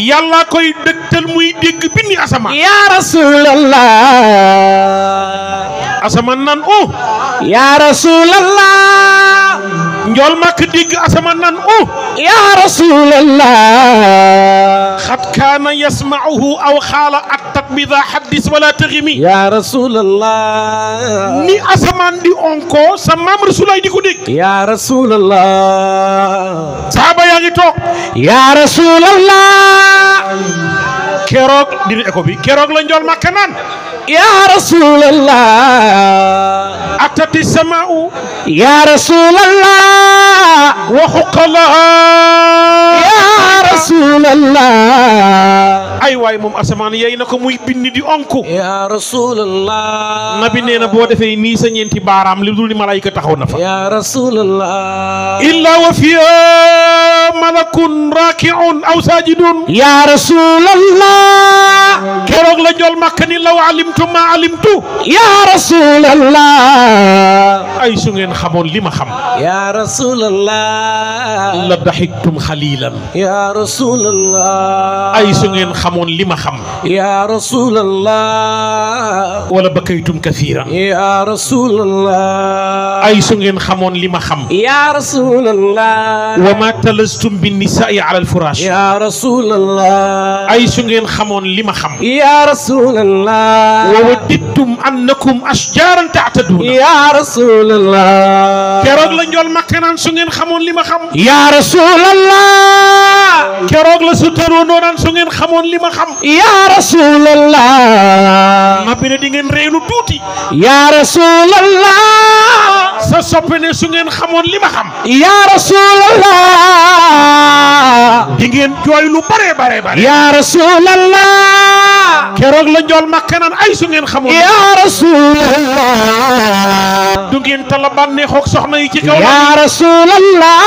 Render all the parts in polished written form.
yàlla koy dëgtal muy dégg bindi asamaan ya rasulallah asamaan naan ya rasulallah njool màkk dégg asamaan naan ya rasulallah xat kaana yasma'uhu aw xaala attat bi daa xaddis wala taximi ya rasulallah ni asamaan di onko sa maam rasulaay di ko dégg ya rasulallah saaba yaa ngi toog ya rasulallah keroog dina écho bi keroog la njool màkk naan ya rasulallah attati samaa'u ya rasulallah wa xuqalaha ya rasulallah ay waay moom asamaan yey na ko muy bind di onku ya rasulallah nabi nee na boo defee nii sa ñeenti baaraam li dul ni malaayika taxaw na fa ya rasulallah illa wa fiha malakun raki'un aw sajidun ya rasulallah keroog la njool màkk ni law alimtu ma alimtu ya rasulallah ay su ngeen xamoon li ma xam ya rasulallah la daxiktum xalilan ya rasulallah ay su ngeen xamoon li ma xam ya rasulallah wala bakaytum kathiran ya rasulallah ay su ngeen xamoon li ma xam ya rasulallah wa ma talastum bin nisaai ala alfurash ya rasulallah ay su ngeen xamoon li ma xam ya rasulallah wa waddittum annakum ashjaran ta'taduna ya rasulallah keroog la njool makka naan su ngeen xamoon li ma xam ya rasulallah keroog la su taroondoo naan su ngeen xamoon li ma xam ya rasulallah nabi ne di ngeen reelu tuuti ya rasulallah sa soppe ne su ngeen xamoon li ma xam ya rasulallah di ngeen jooy lu bare bare bare ya rasulallah keroog la njool makka naan ay su ngeen xamoon ya rasulallah du ngeen tala bànneexoog soxna yi ci kaw ya rasulallah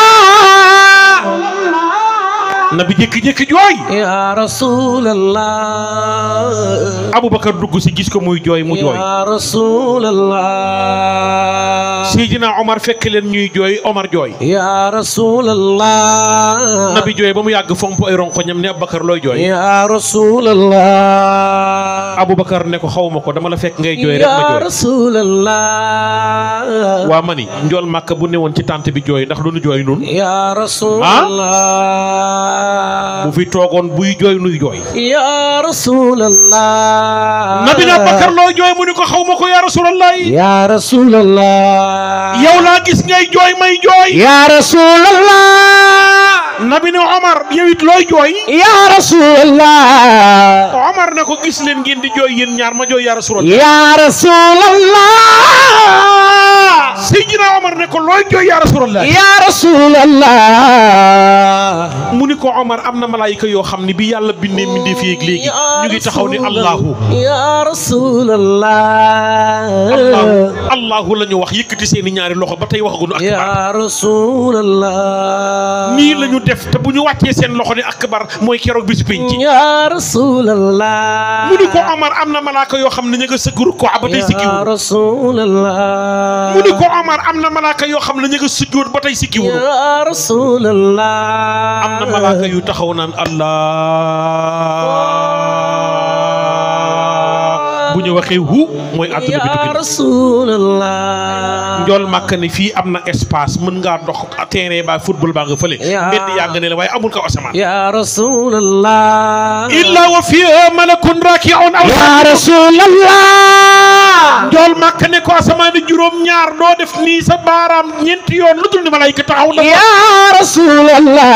nabi jékki-jékki jooy ya rasulallah Aboubacar dugg si gis ko muy jooy mu jooy ya rasulallah Seydina Omar fekk leen ñuy jooy Omar jooy ya rasulallah nabi jooy ba mu yàgg fomp ay ronkoñam ne Aboubacar looy jooy ya rasulallah Aboubacar ne ko xawma ko dama la fekk ngay jooy rek ma ya jooy rasulallah waa ma ni njool màkk bu newoon ci tànt bi jooy ndax du nu jooy nun ya rasulallah bu fi toogoon buy jooy nuy jooy ya rasulallah nabi ne Aboubacar looy jooy mu ni ko xawma ko ya rasulallah ya rasulallah yow laa gis ngay jooy may jooy ya rasulallah nabi ne Omar yow it looy jooy ya rasulallah Omar ne ko gis leen ngeen di jooy yéen ñaar ma jooy ya rasulallah ya rasulallah Seydina Omar ne ko looy jooy ya rasulallah ya rasulallah mu ni ko Omar am na malaayika yoo xam ne bi yàlla bindee mbindee fii ak léegi ñu ngi taxaw ni Allahu ya rasulallah Allahu la ñu wax yëkkati seeni ñaari loxo ba tey waxaguñu akbar ya rasulallah nii la ñu def te bu ñu wàccee seen loxo ni akbar mooy keroog bisu penc ya rasulallah mu ni ko Omar am na malaaka yoo xam ne ñu nga sëgguru ko ba tey sikkiwul ya rasulallah mu ni ko Omar am na malaaka yoo xam ne ñu nga sujjóot ba tey sikkiwul ya rasulallah am na malaaka yu taxaw naan Allah bu ñu waxee hu mooy àdduna bi tukki ya rasulallah njool màkk ne fii am na espace mën ngaa dox terrain ba football baa nga fële mbedd yaa nga ne la waaye amul kaw asamaan ya rasulallah illa wa fiha malakun raki'un aw ya rasulallah njool màkk ne ko asamaani juróom ñaar doo def nii sa baaraam ñeenti yoon lu dul ni malaayika taxaw na ya rasulallah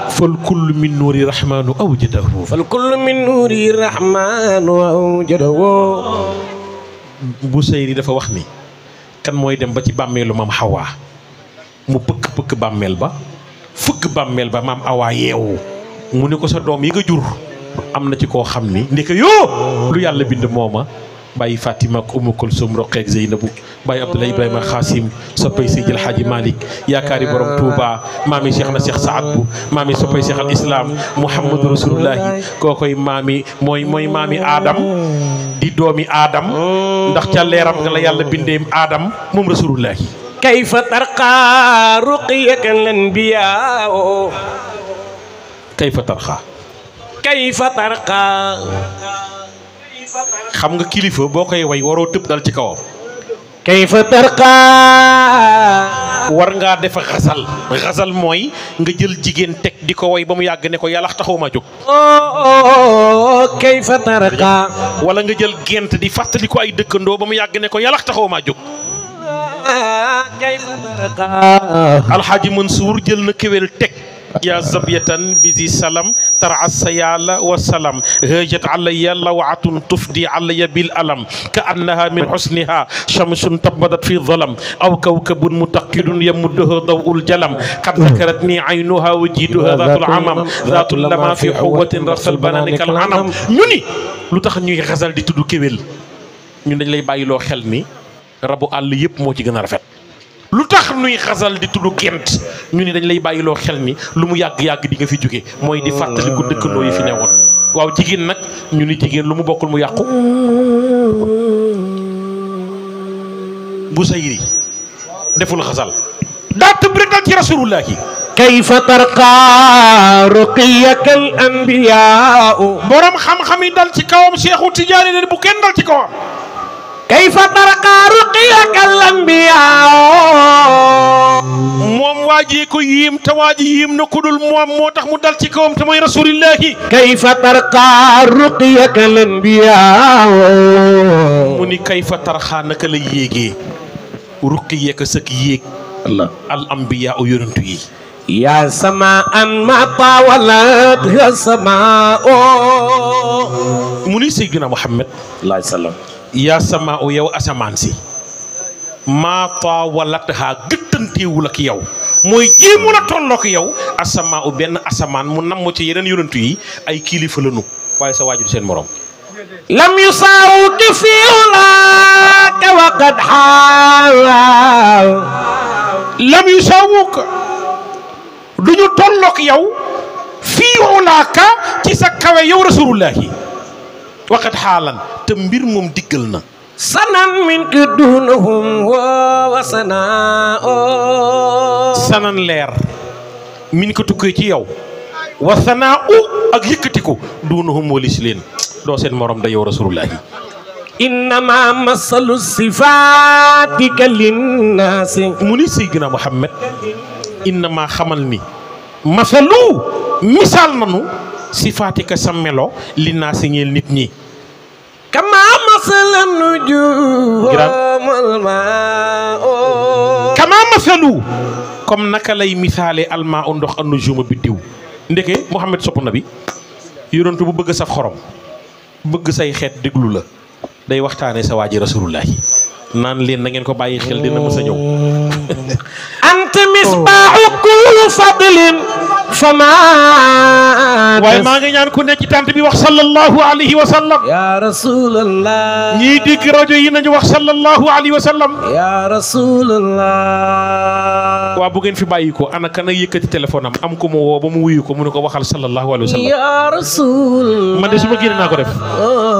fal kullu min nuuri rahmanu awjadahu fal kullu min nuuri rahmanu awjadahu bu Seyri dafa wax ni kan mooy dem ba ci bàmmeelu maam Hawa mu pëkk bàmmeel ba fëgg bàmmeel ba maam Awa yeewu mu ne ko sa doom yi nga jur am na ci koo xam ni ndeke yoo lu yàlla bind mooma bàyyi Fatima ak Umu Kulsum Roqeek Zeynabu bàyyi Abdoulaye Ibrahima Xaasim soppay Seydil Hadji Malick yaakaari borom Touba maami Cheikh na Cheikh Saad Bu maami soppay Cheikh al Islam Muhammadu Rasulullahi kookoy maami mooy maami Adam di doomi Adam ndax ca leeram nga la yàlla bindee Adam moom Rasulullahi kayfa tarqa ruqiyaka al anbiyaa kayfa tarxaa. kayfa tarqa. xam nga kilifa boo koy way waroo tëb dal ci kawam. kayfa tarqa. war ngaa def xasal. xasal mooy nga jël jigéen teg di ko way ba mu yàgg ne ko yàlla taxaw ma jóg. kayfa tarqa. wala nga jël gent di fàttali ko ay dëkkandoo ba mu yàgg ne ko yàlla taxaw ma jóg. kayfa tarqa. alxaaji Mansour jël na kéwél teg. yaa zabiyatan bisi salam tara sayala wa salam hajat alayya lawatun tufdi alayya bil alam ka annaha min husniha shamsun tabadat fi dhalam aw kawkabun mutaqidun yamudduhu dawul jalam qad zakaratni aynuha wa jiduha dhatul amam dhatul lama fi huwatin rasal banani kal anam ñu ni lu tax ñuy xasal di tudd kéwél ñun dañ lay bàyyiloo xel ni rabu àll yëpp moo ci gën a rafet. lu tax nuy xasal di tudd gent ñu ni dañ lay bàyyiloo xel ni lu mu yàgg-yàgg di nga fi jóge mooy di fàttaliku dëkkandoo yi fi newoon. waaw jigéen nag ñu ni jigéen lu mu bokkul mu yàqu. bu sayri deful xasal daa tëb rek dal ci rasulullahi. kayfa tarqa ruqiyaka al anbiyaa. borom xam-xam yi dal ci kawam Seexu Tijaani ne bu kenn dal ci kawam. kayfa tarqa ruqiyaka al anbiyaa. moom waajee ko yiim te waaji yiim na ku dul moom moo tax mu dal ci kawam te mooy rasulillahi. kayfa tarqa ruqiyaka al anbiyaa. mu ni kayfa tarxa naka la yéegee ruqiyaka sëg yéeg al anbiyaa u yonentu yi. yaa samaan ma tawalat ya samaa. mu ni Seydina Muhammad sallallahu alayhi wa sallam. yaa sama o yow asamaan si maa taawalat haa gëttanteewul ak yow mooy jéemu la tollook yow asamaa o benn asamaan mu namm ci yeneen yonentu yi ay kilifa la nu waaye sa waaju seen morom. lam yusaawuka fi ulaaka wa qad xaaw. lam yusaawuka duñu tollook yow fii ulaaka ci sa kawe yow rasulullahi waqat xaalan te mbir moom diggal na. sanan min ka dunahum wa sanaa. sanan leer min ko tukkee ci yow wa sanaa ak yëkkatiku dunahum walis leen doo seen morom da yow rasulullahi. innama masalu sifaatika linnaasi. mu ni Seydina Muhammad innama xamal ni masalu misaal nanu sifaatika sa melo linnaasi ñeel nit ñi. kama masala nujuumal maa. kama masalu comme naka lay misaale almaa u ndox an nujuuma biddiw. ndeke Muhammad sopp na bi yonentu bu bëgg saf xorom bëgg say xeet déglu la day waxtaane sa waaji rasulullahi naan leen na ngeen ko bàyyi xel dina mës a ñëw. anta misbaaxu kulli fadlin fama. waaye maa ngi ñaan ku nekk ci tànt bi wax sallallahu alayhi wa sallam. ya rasulallah. ñii dégg rajo yi nañu wax sallallahu alayhi wa sallam. ya rasulallah. waa bu ngeen fi bàyyi ko ana kan a yëkkati téléphone am ko mu woo ba mu wuyu ko mu ne ko waxal sallallahu alayhi wa sallam. ya rasul. man de su ma génne naa ko def.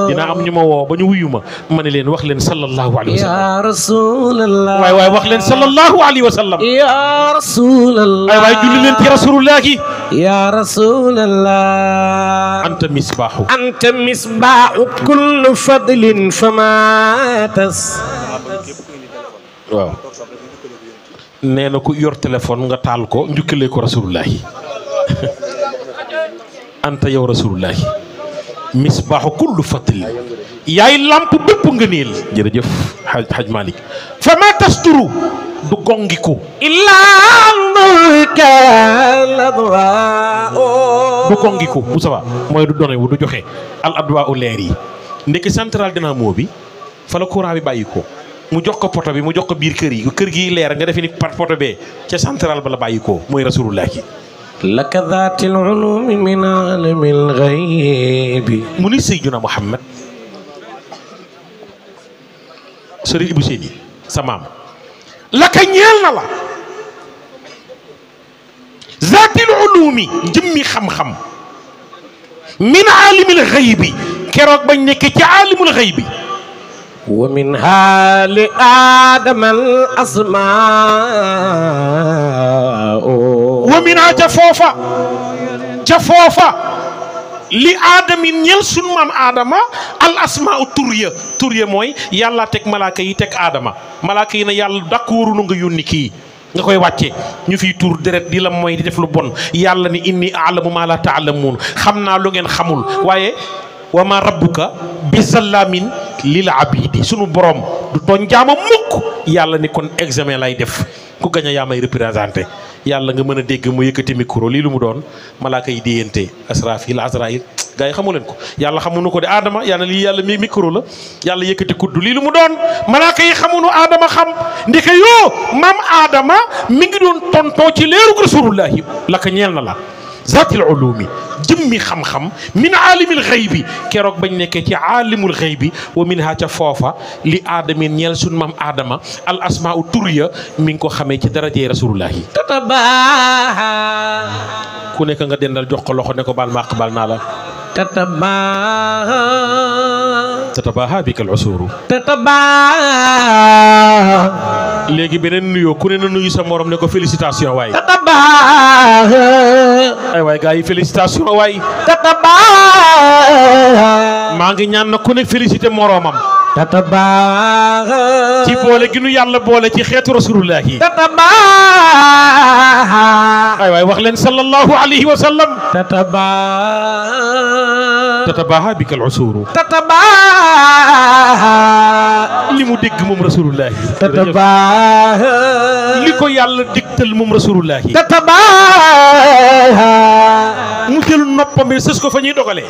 dinaa am ñu ma woo ba ñu wuyu ma ma ne leen wax leen sallallahu alayhi wa sallam. ya rasulallah. waay waay wax leen sallallahu alayhi wa sallam. ya rasulallah. waay waay julli leen ci rasulullahi. ya rasulallah. anta misbaaxu. anta misbaaxu kulli fadlin fama tas. waaw nee na ku yor téléphone nga taal ko njukkalee ko rasulullahi. anta yow rasulullahi misbaaxu kullu fadlin yaay lamp bépp ngëneel. jërëjëf Haj Malick fa ma tasturu du gongiku illaa mulka ladwa. du gongiku bu sawa mooy du donewu du joxe al adwa u leer yi. ndekki central dynamo bi fa la courant bi bàyyi ko mu jox ko poto bi mu jox ko biir kër yi kër gi leer nga defe ni par poto bee ca central ba la bàyyi ko mooy rasulullahi. laka dhaatil ulumi min alamil ghaybi. mu ni Seydina Muhammad sëriñ Ibou Seyni sa maam laka ñeel na la zaatil ulumi jëmmi xam-xam min aalimil ghaybi keroog bañ nekk ci aalimul ghaybi. wa min haali aadama al asmaa. wa min aja foofa ca foofa li aadamin ñel sun maam aadama al asmaau tur ya mooy yàlla teg malaaka yi teg aadama malaaka yi ne yàlla d'accord nga yónni kii nga koy wàcce ñu fiy tuur deret di la mooy di def lu bon yàlla ni inni aalamu ma la taalamuun xam naa lu ngeen xamul waaye wa ma rabbuka bi zallamin lil abidi sunu borom du tooñ jaama mukk yàlla ni kon examen lay def ku gañ a yaa may représenté yàlla nga mën a dégg mu yëkkati micro lii lu mu doon malaaka yi déyante asrafil azraïl gaa yi xamu leen ko yàlla xamuñu ko de aadama yàlla lii yàlla mi micro la yàlla yëkkati kudd lii lu mu doon malaaka yi xamuñu aadama xam ndeke yoo maam aadama mi ngi doon tontoo ci leeru rasulullahi la ka ñeel na la zaatil ulumi jëmmi xam-xam min aalimil xaybi keroog bañ nekkee ci aalimul xaybi wa min ha ca foofa li aadamin ñeel sun maam aadama al asmaau tur ya mi ngi ko xamee ci darajee rasulullahi tatabaa ku nekk nga dendal jox ko loxo ne ko baal maaq baal naa la tatabaha bikal usuru léegi beneen nuyoo ku ne na nuyu sa morom ne ko félicitation waay ay waay gars yi félicitation waay maa ngi ñaan na ku ne félicité moromam ci boole gi nu yàlla boole ci xeetu rasulullah yi ay waay wax leen sallallahu alayhi wa sallam tatabaha bikal usuru li mu dégg moom rasulullah yi li ko yàlla digtal moom rasulullah yi mu jël noppam bi sës ko fa ñuy dogalee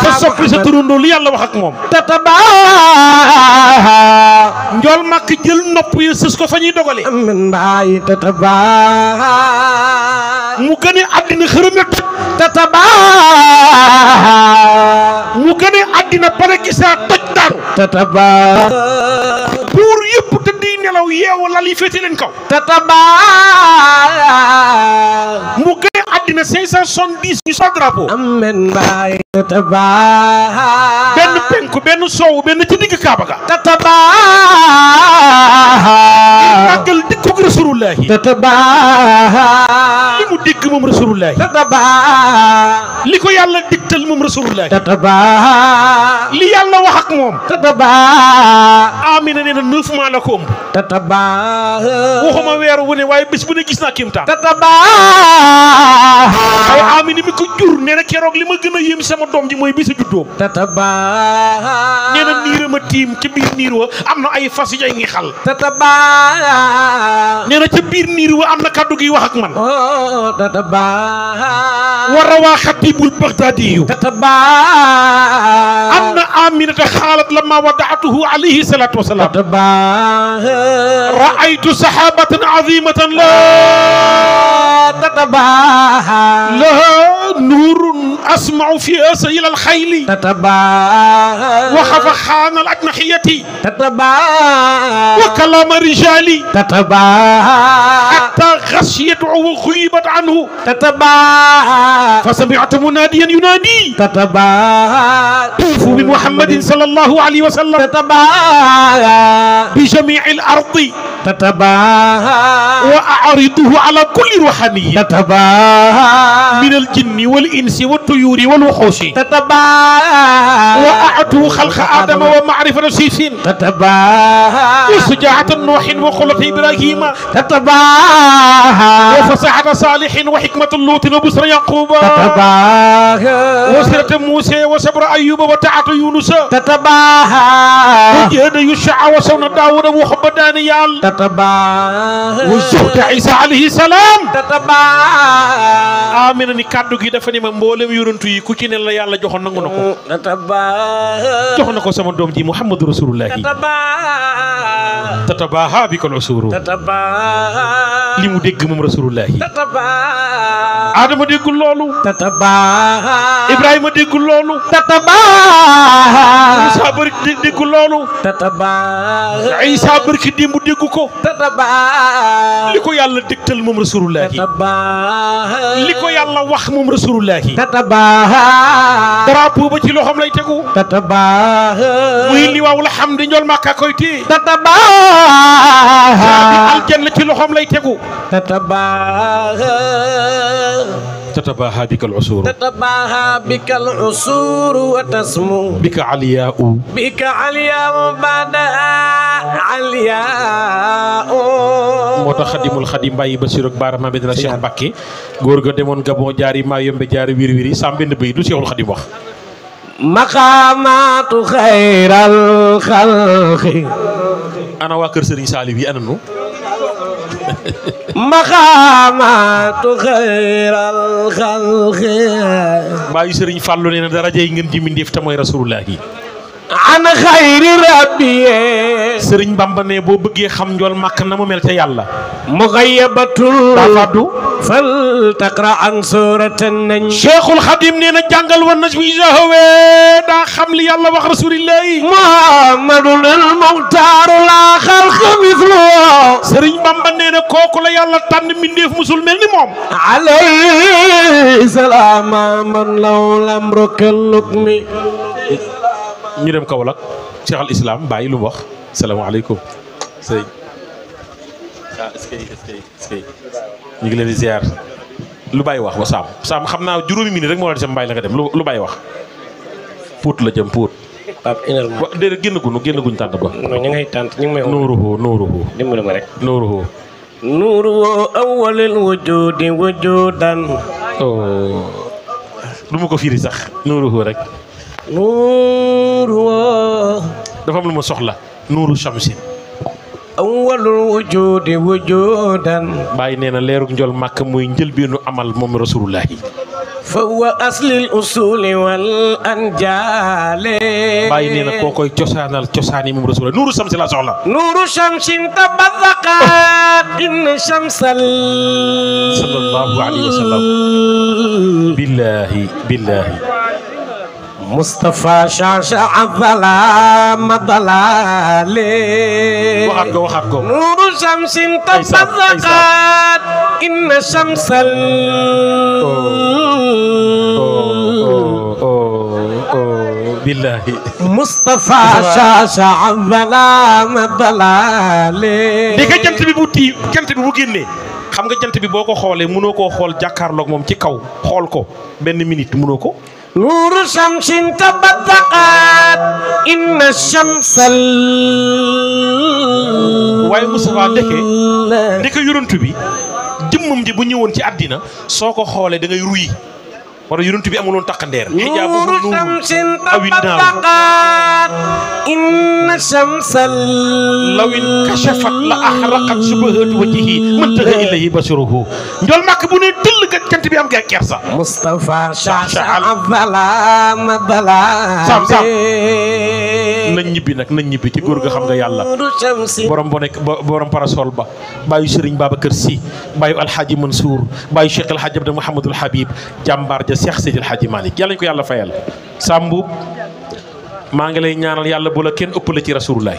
sa soppi sa turandoo li yàlla wax ak moom njool màkk jël nopp yi sës ko fa ñuy dogalee mu gën a àddina xërëmet mu gën a àddina pare gisaa toj daanu buur yëpp te di nelaw yeewu lal yi féete leen kaw mu gën a àddina 570 ñu sa drapeau benn penku benn soowu benn ci digg Kaaba ga màggal dikkug rasulullahi li mu dégg moom rasulullahi li ko yàlla digtal moom rasulullahi li yàlla wax ak moom Amina nee na 9 mois la ko ëmb waxuma weer wu ne waaye bés bu ne gis naa kéemtaan ay Amina mi ko jur nee na keroog li ma gën a yéem sama doom ji mooy bisu juddoom nee na niir ma tiim ca biir niir wa am na ay fas yi ngi xal nee na ca biir niir wa am na kàddu gi wax ak man war a waa xatibul baghdadiyu am na Aminata xaalat lama wadaatuhu alayhi salatu wasalaam raaytu sahabatan azimatan la laha nuurun asmau fi asayil alxayli waxafa xaana al ajnahiyati wa kalaama rijali حتى غشيت وغيبت عنه فسمعت مناديا ينادي طوفوا بمحمد صلى الله عليه وسلم بجميع الأرض وأعرضه على كل روحاني من الجن والإنس والطيور والوحوش وأعطه خلق آدم ومعرفة سيف وسجاعة نوح وخلق إبراهيم وفصاحة صالح وحكمة لوط وبصر يعقوب وسيرة موسى وصبر أيوب وطاعة يونس وجهاد يشع وصون داود وحب دانيال وزهد عيسى عليه السلام آمين ni kaddu gi dafa ni ma mboolem yorantu yi ku ci ne la yàlla joxoon nangu na ko jox na ko sama doom ji Muhammadu Rasulullahi tatabaha bikal usuru li mu dégg moom rasulullahi Adama déggul loolu Ibrahima déggul loolu Musaa bëri déggul loolu Isa barki démb déggu ko li ko yàlla dégtal moom rasulullahi li ko yàlla wax moom rasulullahi drapeau ba ci loxoom lay tegu muy liwaaw la xam di ñool Makka koy téye aljanna ci loxoom lay tegu tatabaha bika al usur tatabaha bika al usur wa tasmu bika aliyaau bada aliyaau. moo tax xadimul xadim bàyyi Basiru ak Baara Mamadou la Cheikh Mbacké góor ga demoon Gabon jaari maa yombe jaari wiri wiri sam benn bëy du Cheikhul Xadim wax maqaamaatu xayral xalqi. ana waa kër Serigne Saliou yi ana nu maqaamaatu xayral xalqi. bàyyi Serigne Fallou nee na daraja yi ngeen ji mindeef te mooy rasulullahi ana xayri rabbi. Serigne Bamba ne boo bëggee xam njool màkk na mu mel te yàlla muxayyabatul daa faddu fal taqra an suratan nañ. Cheikhul Xadim nee na jàngal woon na fi jahawe daa xam li yàlla wax rasulillahi muhammadun al muxtaaru la xalqa mithlu. Serigne Bamba nee na kooku la yàlla tànn mindeef musul mel ni moom alayhi salaam man law lamru kallukmi. ñu dem Kaolack Cheikh al Islam bàyyi lu mu wax salaamaaleykum sëñ est-ce que ñu ngi leen di ziar lu bàyyi wax ba Saam xam naa juróomi minute rek moo la di sam bàyyi la nga dem lu bàyyi wax puut la jëm puut déedéet génnaguñ tànt ba ñu ngay tànt ñu ngi may nuuruhu dimbali ma rek nuuruhu awwalil wujudi wujudan. du ma ko firi sax nuuruhu rek nuuru dafa am lu ma soxla nuuru shamsin awwalul wujudi wujudan. bàyyi nee na leerug njol màkk mooy njëlbeenu amal moom rasulullahi fa huwa aslil usuli wal anjaale. bàyyi nee na koo koy cosaanal cosaan yi moom rasulullahi nuuru shamsin la soxla nuuru shamsin tabazaqat inna shamsal sallallahu alayhi wa sallam billahi Mustafa Chacha Azalama Dalale. waxaat ko. Nuuru Shamsin tabazaqat inna shamsal. billahi. Mustafa Chacha Azalama Dalale. di nga jant bi bu génnee xam nga jant bi boo ko xoolee mënoo koo xool jàkkaarloog moom ci kaw xool ko benn minute mënoo ko. nuuru shamsin tabazaqat inna shamsal. waaye Moustapha ndeke yonent bi jëmmam ji bu ñëwoon ci àddina soo ko xoolee da ngay ruy wala yonent bi amuloon takkandeer. nuuru shamsin tabazaqat inna shamsal. lawin kashafat la ahraqat subahatu wajhihi mantaha ilayhi basharuhu njol màkk bu ne tëll kat jant bi am nga kersa. Mustafa Chacha Azalama Dalale. Sam nañ ñibbi ci góor ga xam nga yàlla borom borom parasol ba bàyyi Serigne Babacar Sy bàyyi Alhaji Mansour bàyyi Cheikh Alhaji Abdou Mouhamadul Habib jàmbaar ja Cheikh Seydil Hadji Malick yàlla ñu ko yàlla fayal. Sambu maa ngi lay ñaanal yàlla bu la kenn ëppale ci rasulullah